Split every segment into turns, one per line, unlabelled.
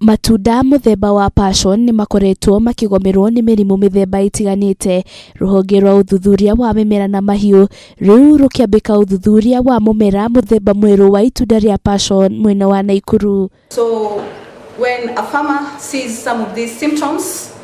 Matunda mũthemba wa passion nĩ makoretwo makĩgomerwo nĩ mĩrimũ mĩthemba ĩtiganĩte. Rũhonge rwa ũthuthuria wa mĩmera na mahiũ rĩu rũkĩambĩka ũthuthuria wa mũmera mũthemba mwerũ wa itunda rĩa passion mwena wa Naikuru.
So when a farmer sees some of these symptoms,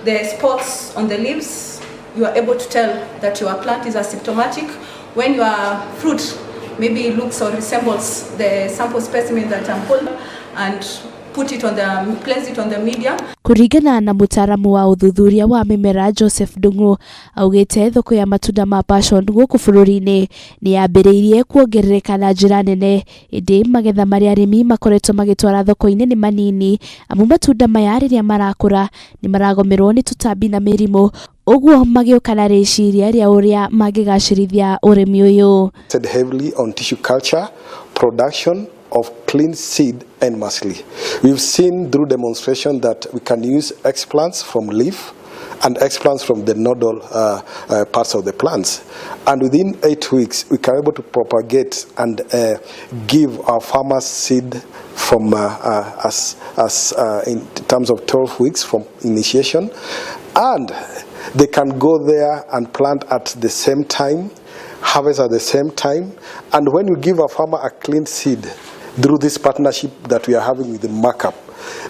the spots on the leaves, you are able to tell that your plant is asymptomatic. When your fruit maybe looks or resembles the sample specimen that I'm holding, and put it on the, place it on the media.
Kũringana na mũtaaramu wa ũthuthuria wa mĩmera Joseph Ndung'u, augĩte thoko ya matunda ma passion gũkũ bũrũri-inĩ nĩ yambĩrĩirie kuongerereka na njĩra nene, ĩndĩ magetha marĩa arĩmi makoretwo magĩtwara thoko-inĩ nĩ manini, amu matunda maya rĩrĩa marakũra nĩ maragomerwo nĩ tũtambi na mĩrimũ, ũguo magĩũka na rĩciria rĩa ũrĩa mangĩgacĩrithia ũrĩmi ũyũ.
Heavily on tissue culture, production of clean seed and massively. We've seen through demonstration that we can use explants from leaf and explants from the nodal parts of the plants. And within 8 weeks, we can be able to propagate and give our farmers seed from as in terms of 12 weeks from initiation. And they can go there and plant at the same time, harvest at the same time. And when you give a farmer a clean seed through this partnership that we are having with the markup,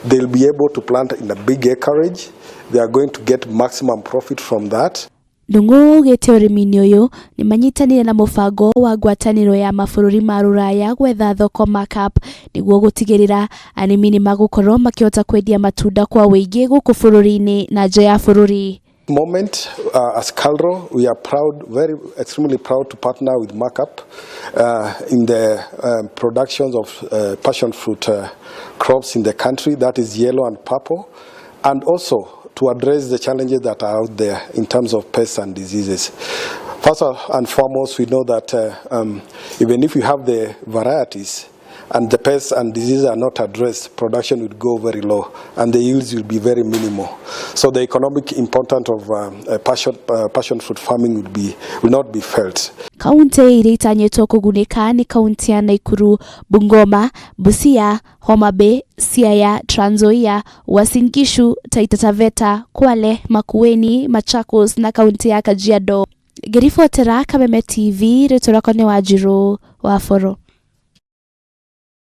they'll be able to plant in a big acreage. They are going to get maximum profit from that.
Ndung'u augĩte ũrĩmi-inĩ ũyũ nĩ manyitanĩire na mũbango wa ngwatanĩro ya mabũrũri ma rũraya gwetha thoko markup nĩguo gũtigĩrĩra arĩmi nĩ magũkorwo makĩhota kwendia matunda kwa ũingĩ gũkũ bũrũri-inĩ na nja ya bũrũri.
Moment as KALRO, we are proud, very extremely proud to partner with Markup in the productions of passion fruit crops in the country, that is yellow and purple, and also to address the challenges that are out there in terms of pests and diseases. First and foremost, we know that even if we have the varieties, and the pests and diseases are not addressed, production will go very low and the yields will be very minimal. So the economic importance of passion fruit farming will not be felt.
Kaunti iria itanyĩtwo kũgunĩka nĩ kaunti ya Naikuru, Bungoma, Busia, Homa Bay, Siaya, Trans Nzoia, Uasin Gishu, Taita Taveta, Kwale, Makueni, Machakos na kaunti ya Kajiado. Ngĩribotera Kameme TV, rĩtwa rĩakwa nĩ Wanjirũ wa Boro.